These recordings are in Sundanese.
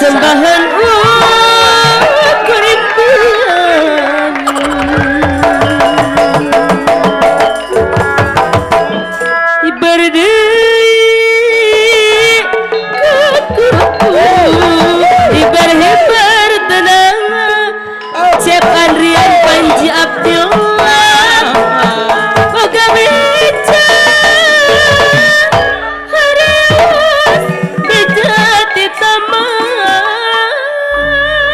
Sembahan ukur impian berdiri kuku hibar-hibar tenang Cep Andrian Panji Abdillah boga beca harus bejati taman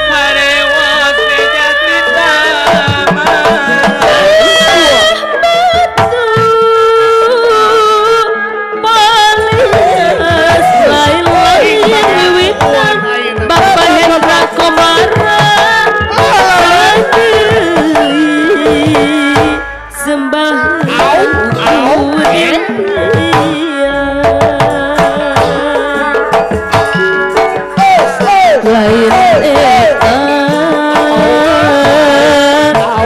harewas bejati taman batu palis lain-lain wiwitan Bapak Hendra Komara sembah lain eta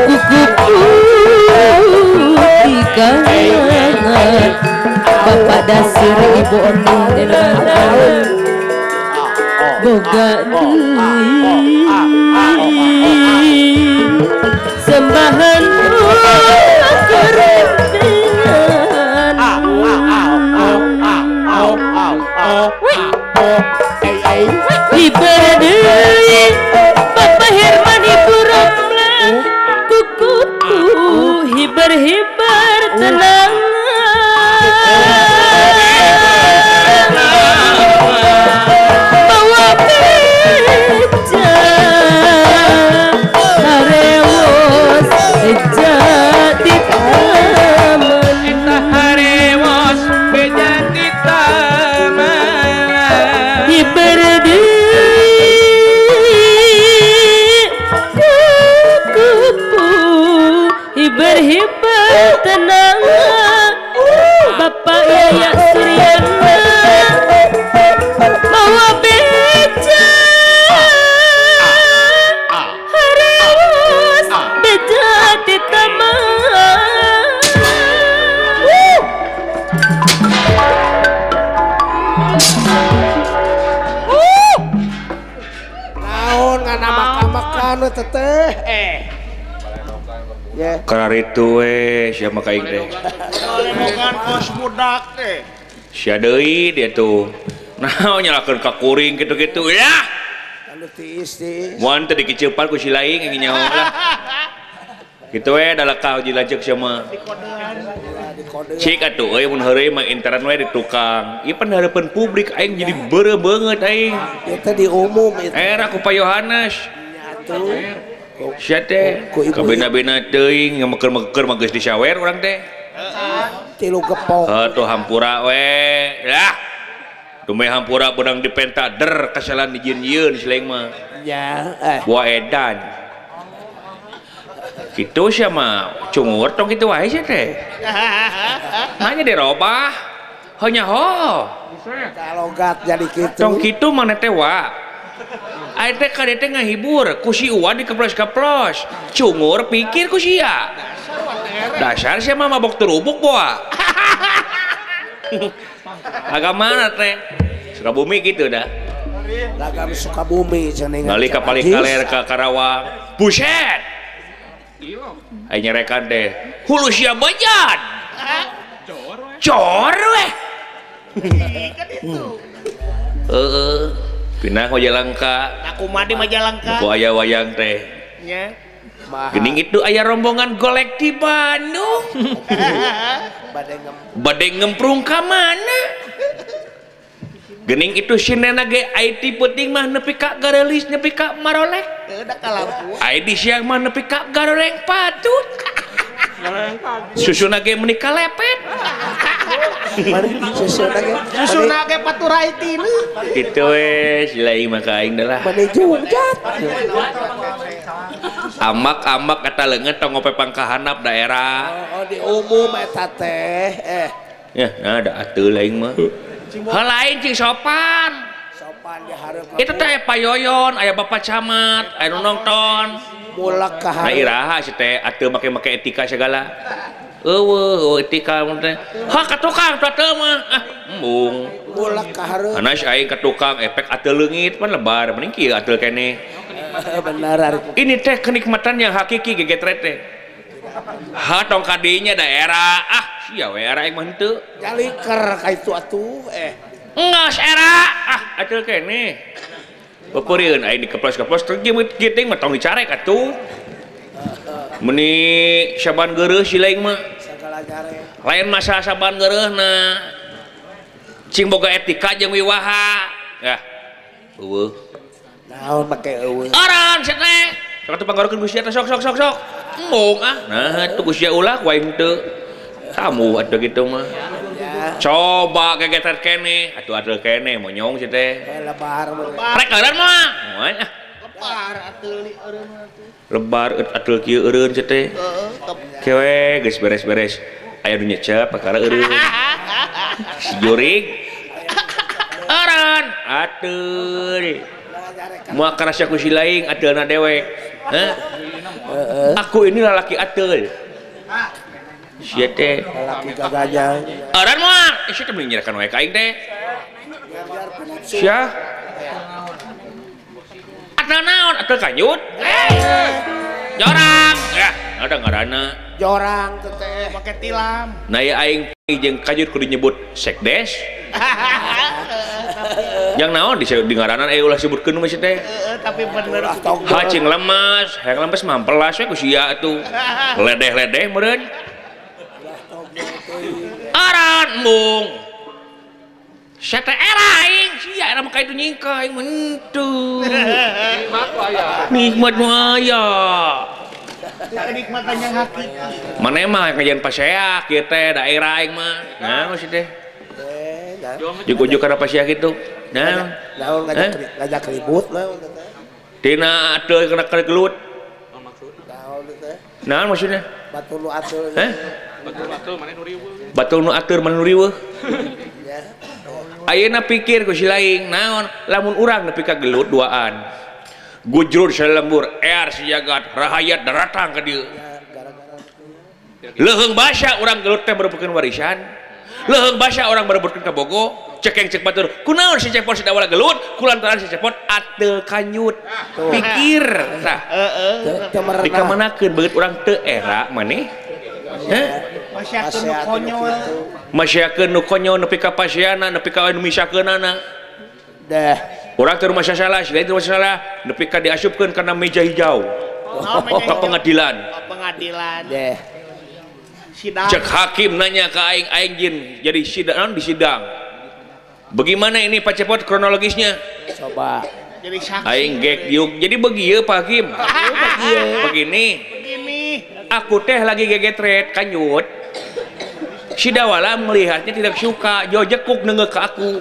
kuku putih Bapak Dasir Ibu Oni Denmark boga deui sembahan ukur impian hibar deui Bapak Herman Ibu Romla kukupu hibar-hibar tenang bawa beca harewos bejati taman eta harewos bejati taman hibar deui kukupu hibar-hibar tenang Bapak Yaya Suryana bawa beca harewos bejati taman. Naon nganamak-amakan we teteh ya. Kararitu we sia mah ka aing teh. Lebogan kos budak teh. Sia deui dia tuh. Naon nyalakeun ka kuring kitu-kitu ya. Anu tiis tiis. Mun teu dikiceupan ku si laing ingin nyaho lah. Kitu we dalekah uji lanceuk sia mah. Cik atuh euy mun heureuy mah internet we di tukang. Ieu pan hareupeun publik aing jadi beureum beungeut aing. Ieu teh di umum ieu. Era ku Pak Yohanes. Atuh. Sia teh kabena-bena teuing ngemeker-meker mah geus disawer urang teh. Tilu gepok. Heuh tuh hampura we. Lah. Dumeh hampura beunang dipenta der kasalan dijieun-jieun si laing mah. Nya Buah edan. Kitu sia mah cungur tong kitu wae sia teh. Nanya dirobah. Heuh nyaho. Logat jadi kitu. Tong kitu mana teh wa. Aing teh ka teh ngahibur ku si Uwan dikeplos-keplos. Cungur pikir ku sia. Dasar sia mah mabok terubuk boa. Agak mana teh? Sukabumi gitu dah. Lagam Sukabumi cenah. Balik ka paling kaler ka Karawang. Buset. Aing nyerekan teh. Hulu sia bejan. Cor weh. Kan itu. Heeh. Pindah Majalengka. Aku mah di Majalengka. Ku aya wayang teh. Nya. Gening itu aya rombongan golek di Bandung. Bade ngemprung ka mana? Gening itu sinena ge IT penting mah nepi ka garelis nepi ka maroleh. ID siang mah nepi ka garoreng patut. Susuna ge meuni kalepet. Susuna ge paturai tinu. Kitu we si laing mah ka aing lah. Mani jungjat. Amak-amak kata leungeun tong ngope pangkahanap daerah. Oh, di umum eta teh. Ya, nah da atuh laing mah. Hal lain cing sopan. Sopan dihareup. Itu teh Pak Yoyon, aya Bapak Camat, aya nu nonton. Mulak ka Nah iraha si teh atuh make-make etika segala. Eueuh etika mun teh. Ha ka tukang teh teu mah. Ah embung. Mulak ka hareup. Anas aing ka tukang efek ateul leungit pan lebar mending kieu ateul keneh. Bener ari. Ini teh kenikmatan yang hakiki gegetre teh. Ha tong kadinya daerah ah sia we era aing mah henteu. Jaliker ka itu atuh eh. Enggeus era ah ateul keneh. Beupeurieun aing dikeplos-keplos teh giting mah tong dicarek atuh. Meni saban geureuh si lain mah. Sagala nyarek. Lain masalah saban geureuhna. Cing boga etika jeung wiwaha. Yah. Eueuh. Naon make eueuh. Oran sia teh. Sok atuh panggarukeun ku sia teh sok sok sok sok. Embung ah. Nah atuh ku sia ulah ku aing teu. Tamu atuh kitu mah. Coba gegeter keneh, atuh ateul keneh monyong sia teh. Lebar. Rek eureun mah. Moal ah. Lebar ateul eureun atuh. Lebar ateul kieu eureun sia teh. Heeh. Kewe geus beres-beres. Aya nu nyecep perkara eureun. Si jurig. Eureun ateul. Moal karasa ku si laing ateulna dewek. Hah? Aku ini lalaki ateul. Sia teh lalaki gaganyang. Eureun moal. Sia teh mending nyerahkan wae ka aing teh. Sia. Ateul naon? Ateul kanyut? Jorang. Ya, ada ngaranna. Jorang teh teh. Make tilam. Nah ya aing jeung kanyut kudu nyebut sekdes. Yang naon di ngaranan ulah sebutkeun mah sia teh. Tapi bener. Ha cing lemes, hayang lemes mah ampelas we ku sia atuh. Ledeh-ledeh meureun. Aran embung. Sia teh era aing, sia era mah ka itu nyingkah aing mah henteu. Nikmat nu aya. Kenikmatan yang hakiki. Maneh mah ngajian paseak ieu teh daerah aing mah. Nah maksud teh. Jujuk-jujuk kana paseak kitu. Nah, naon ngajak ribut naon teh. Tina ateul kana gelut. Naon teh? Naon maksudnya? Batur nu ateul. Hah? Batur nu ateul maneh nu riweuh. Ayeuna pikir ku si laing naon lamun urang nepi ka gelut duaan. Gujrur salembur, ear sijagat, rahayat daratang ka dieu. Leuheung basa urang gelut teh merebutkeun warisan. Leuheung basa urang merebutkeun kabogo. Cekeng cek batur. Kunaon si Cepot si dawala gelut? Kulantaran si Cepot ateul kanyut. Pikir tah. Heeh. Dikamanakeun beungeut urang teu era maneh. Hah? Masyakeun nu konyol. Masyakeun nu konyol nepi ka pasiana nepi ka anu misakeunana. Deh. Urang teh rumah salah, si lain teh rumah salah, nepi ka diasupkeun kana meja hijau. Ka pengadilan. Pengadilan. Deh. Sidang. Cek hakim nanya ke aing, aing jin jadi sidang di sidang. Bagaimana ini Pak Cepot kronologisnya? Coba. Jadi saksi. Aing gek yuk. Jadi begieu Pak Hakim. Begini. Begini. Aku teh lagi gegetret kanyut. Si Dawala melihatnya tidak suka, jo jekuk nenggek ke aku.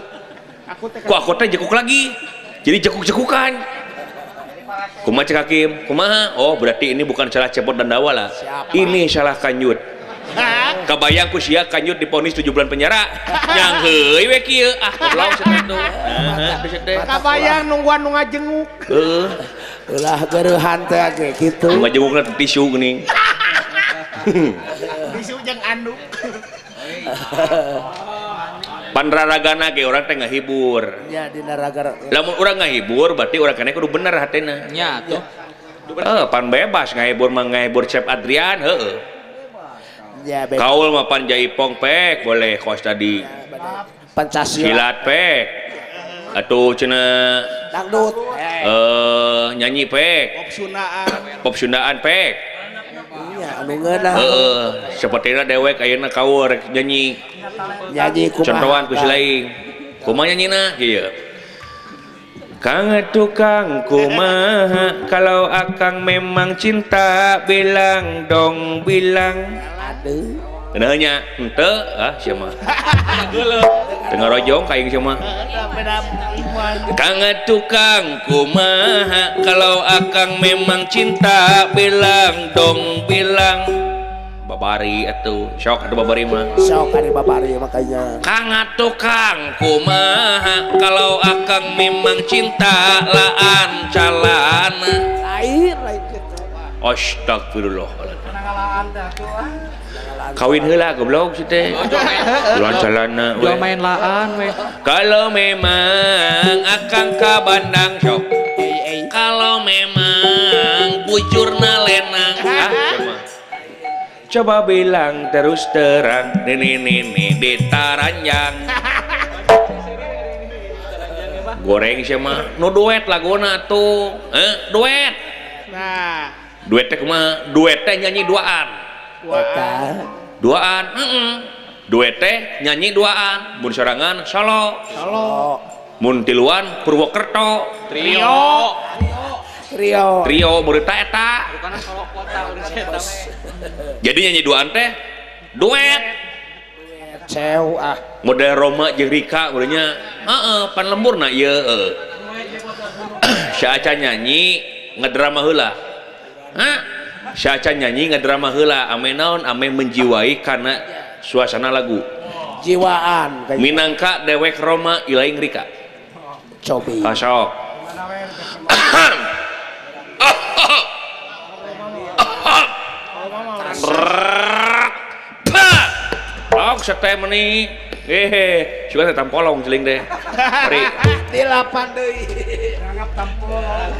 Ku aku teh jekuk lagi. Jadi jekuk-jekukan. Kumaha cek hakim? Kumaha? Oh, berarti ini bukan salah Cepot dan Dawala. Ini salah kanyut. Kabayang ku sia kanyut diponis 7 bulan penjara. Nyang heuy we kieu. Ah, goblok sia teh. Heeh, teh. Kabayang nungguan nu ngajenguk. Heeh. Ulah geureuhan teh ge kitu. Nu ngajengukna tisu geuning. Tisu jeung anduk. Panraragana ge urang teh ngahibur. Nya dina raga. Lamun urang ngahibur berarti urang keneh kudu bener hatena. Nya atuh. Pan bebas ngahibur mah ngahibur Cep Adrian heueuh. Ya, kaul mah pan jaipong pek boleh kos tadi. Pancasila. Silat pek. Atuh cenah dangdut. Nyanyi pek. Pop Sundaan. Pop Sundaan pek. Iya, anu ngeunah. Heeh, sapertina dewek ayeuna kaul rek nyanyi. Nyanyi kumaha? Contohan ku si laing. Kumaha nyanyina kieu. Kang tukang kumaha kalau akang memang cinta bilang dong bilang. Aduh. Geuneuh nya henteu ah sia mah. Teu ngarojong ka aing sia mah. Kang tukang kumaha kalau akang memang cinta bilang dong bilang. Babari atuh sok atuh babari mah. Sok ari babari makanya. Kang tukang kumaha kalau akang memang cinta laan calana. Lain lain kitu. Astagfirullahaladzim. Kawin heula goblok si teh. Jalan-jalanna we. Jual main laan we. Kalau memang akang ka Bandang sok. Kalau memang bujurna lenang. Ah, coba. Coba bilang terus terang nini di Taranjang. Goreng sih mah nu duet laguna tuh. Duet. Nah, duet teh kumaha? Duet teh nyanyi duaan. Duaan, Duet teh nyanyi duaan, mun sorangan solo. Solo. Mun tiluan Purwokerto. Trio. Trio. Trio murid ta eta. Bukan solo kota udah eta we. Jadi nyanyi duaan teh duet. Cew ah. Model Roma jeung Rika urangnya. Heeh, pan lemburna ieu heeh. Saaca nyanyi ngedrama heula. Hah? Saaca nyanyi ngedrama heula ame naon ame menjiwai karena suasana lagu. Jiwaan minangka dewek Roma ilaing Rika. Cobi. Sok. Ok sete meni. Sugan teh tampolong celing teh. Mari. Dilapan deui. Anggap tampolong.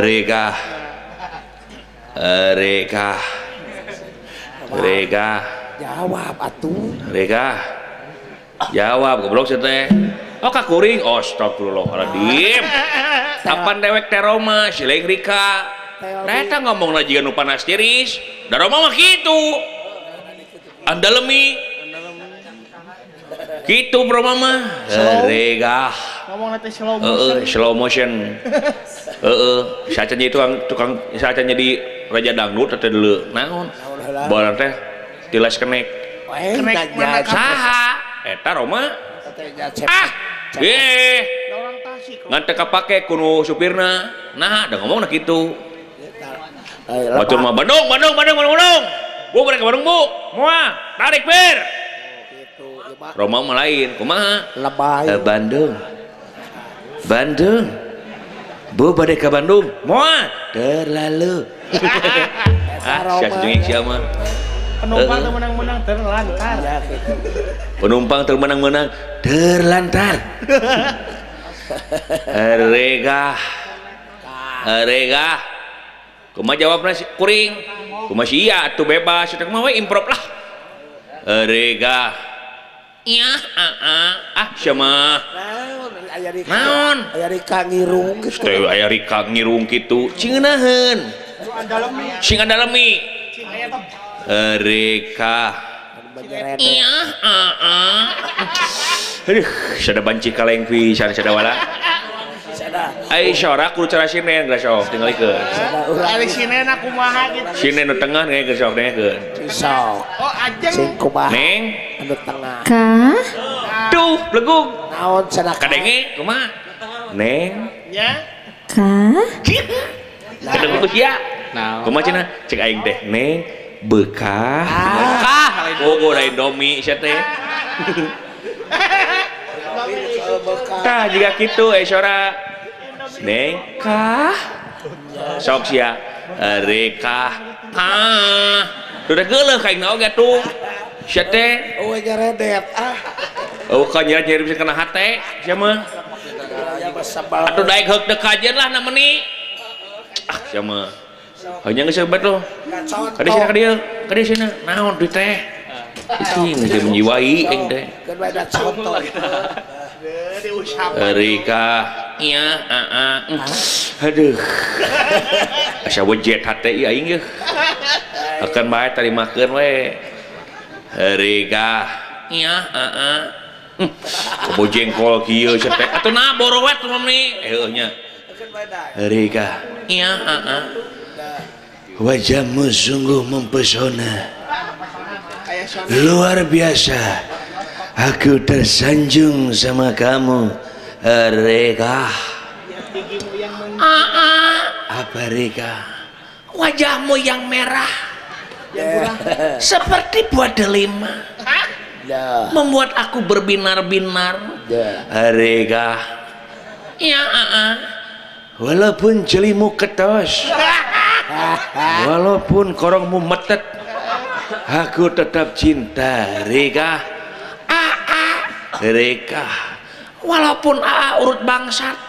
Rika. Rika. Rika. Jawab atuh. Rika. Jawab goblok sia teh. Oh ka kuring. Astagfirullahaladzim. Kapan dewek teh Roma si lain Rika. Nah eta ngomongna jiga nu panas tiris. Da Roma mah kitu. Andalemi. Kitu bro mama. Rika. Ngomongna teh slow motion. Slow motion. Heeh, saca jadi tukang saca jadi raja dangdut teh dulu. Naon? Barang teh tilas kenek. Kenek mana saha? Eta Roma. Ah, eh. Ngan teu kapake kuno supirna. Nah, da ngomongna kitu. Batur mah Bandung, Bandung, Bandung, Bandung, Bandung. Bu balik ke Bandung, Bu. Moal, tarik bir. Roma mah lain, kumaha? Lebay. Bandung. Bandung. Bu balik ke Bandung. Moal, terlalu. Ah, sia cengeng sia mah. Penumpang teu menang-menang terlantar. Penumpang teu menang-menang terlantar. Rega. Rega. Kumaha jawabna si kuring? Kumaha sia atuh bebas, teh kumaha we improv lah. Rega. Iya, ah sia mah. Naon aya Rika. Naon? Aya Rika ngirung kitu. Teh aya Rika ngirung kitu. Cing ngeunaheun. Sing andalemi. Rika. Iya, Aduh, sada banci kaleng pisan sada wala. Ai sora kudu cara sinen geus sok tingalikeun. Ari sinen kumaha gitu. Sinen nu tengah geus sok dengekeun. Sok. Oh, ajeng. Sing kumaha? Neng anu tengah. Ka. Tuh, legug. Naon cenah kadenge kumaha? Neng. Nya. Ka. Kadenge ku sia. Kumaha cenah? Cek aing teh, Neng bekah. Bekah. Oh, da Indomie sia teh. Tah jiga kitu sora. Neng kah. Sok sia. Reka. Ah. Udah geuleuh ka aing oge tuh. Sia teh. Oh nyeredet ah. Oh kan nyeri bisa kena hate sia mah. Atuh daek heuk teu kajeun lah na meuni. Ah sia mah. Hanya geus hebat loh. Ka dieu cenah ka dieu. Ka dieu cenah. Naon duit teh? Cing geus menjiwai aing teh. Keun bae da contoh. Rika. Iya, Aduh. Asa wejet hate ieu aing yeuh. Akan bae tarimakeun we. Rika. Iya, Kobo jengkol kieu sia teh. Atuh nah boro we tuh meni. Heueuh nya. Rika. Iya, Wajahmu sungguh mempesona. Luar biasa. Aku tersanjung sama kamu, Rika. Apa Rika? Wajahmu yang merah seperti buah delima, membuat aku berbinar-binar. Rika. Ya, Walaupun jelimu ketos, walaupun korongmu metet, aku tetap cinta Rika. Aa Rika. Walaupun Aa urut bangsat,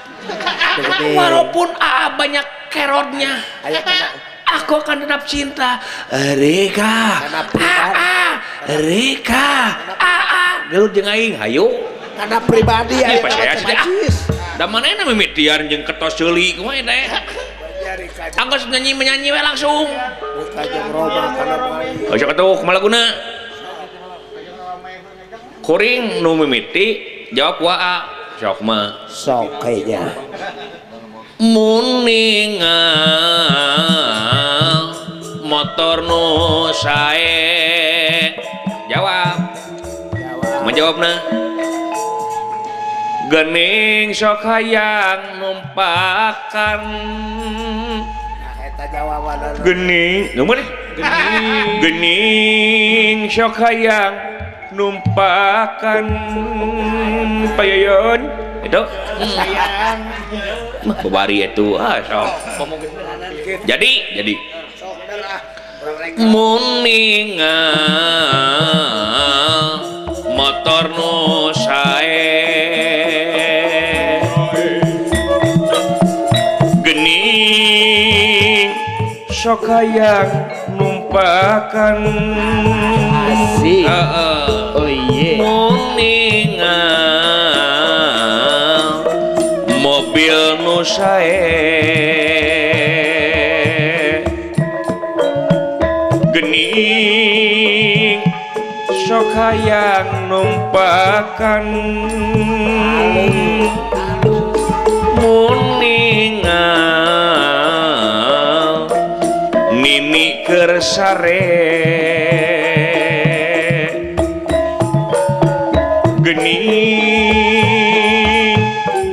walaupun Aa banyak kerodnya, aku akan tetap cinta Rika. Aa Rika. Aa gelut jeung aing hayu. Karena pribadi aya majis. Da manehna mimitian jeung ketos ceuli kumaha teh. Anggeus nyanyi menyanyi we langsung. Rika jeung Roma kana mali. Sok atuh kumaha laguna? Kuring nu mimiti jawab wa sok mah. Sok kayaknya. Mun ningal motor nu sae. Jawab. Menjawabna. Gening sok hayang numpakan. Eta jawabanna. Gening, nu mana? Gening. Gening sok hayang numpakan payoyon. Itu. Sayang. Mah babari itu ah sok. Jadi. Mun ningal motor nu sae. Gening sok hayang numpakan. Asik. Oh iya. Mun ningal mobil nu sae. Gening sok hayang numpakan. Mun ningal nini keur sare. Gening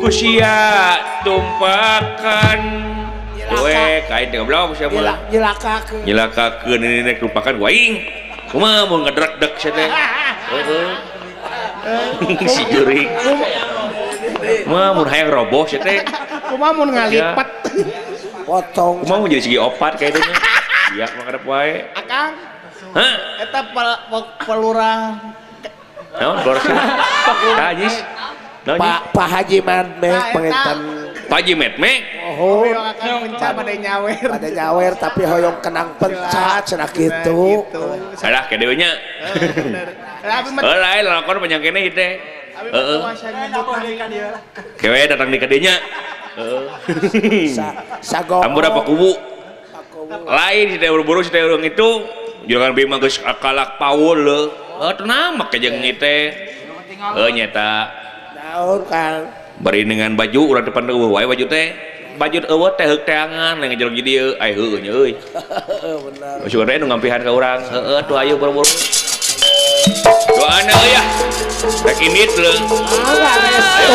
ku sia tumpakan. We kait goblok sia mah. Nyilakakeun. Nyilakakeun nini nek tumpakan ku aing. Kumaha mun ngedrek-dek sia teh. Heeh. Si jurig. Kumaha mun hayang roboh sia teh. Kumaha mun ngalipat. Potong. Kumaha mun jadi segi opat kayak itu nya. Iya mah karep wae. Akang. Hah? Eta pelurah. Naon pelurah sih? Tajis. Pak Haji Medmek penginten. Pak Haji Medmek? Oh, penca pada nyawer. Pada nyawer tapi hoyong kenang penca cenah kitu. Salah ke dewe nya. Heeh, lain lakon panjang keneh ieu teh. Heeh. Kewe datang di kadenya. Heeh. Sago. Tambur apa kubu? Lain si teh buru-buru si teh urang itu juragan Bima geus kalak paul leuh. Heuh tenang make jeung ieu teh. Heuh nyeta. Naon Kang? Bari dengan baju urang depan eueuh wae baju teh. Baju eueuh teh heuk teangan lain ngajelog di dieu. Ai heueuh nya euy. Heeh bener. Syukur teh nu ngampihan ka urang. Heueuh tuh ayo buru-buru. Doana euy ya. Rek indit leuh. Restu.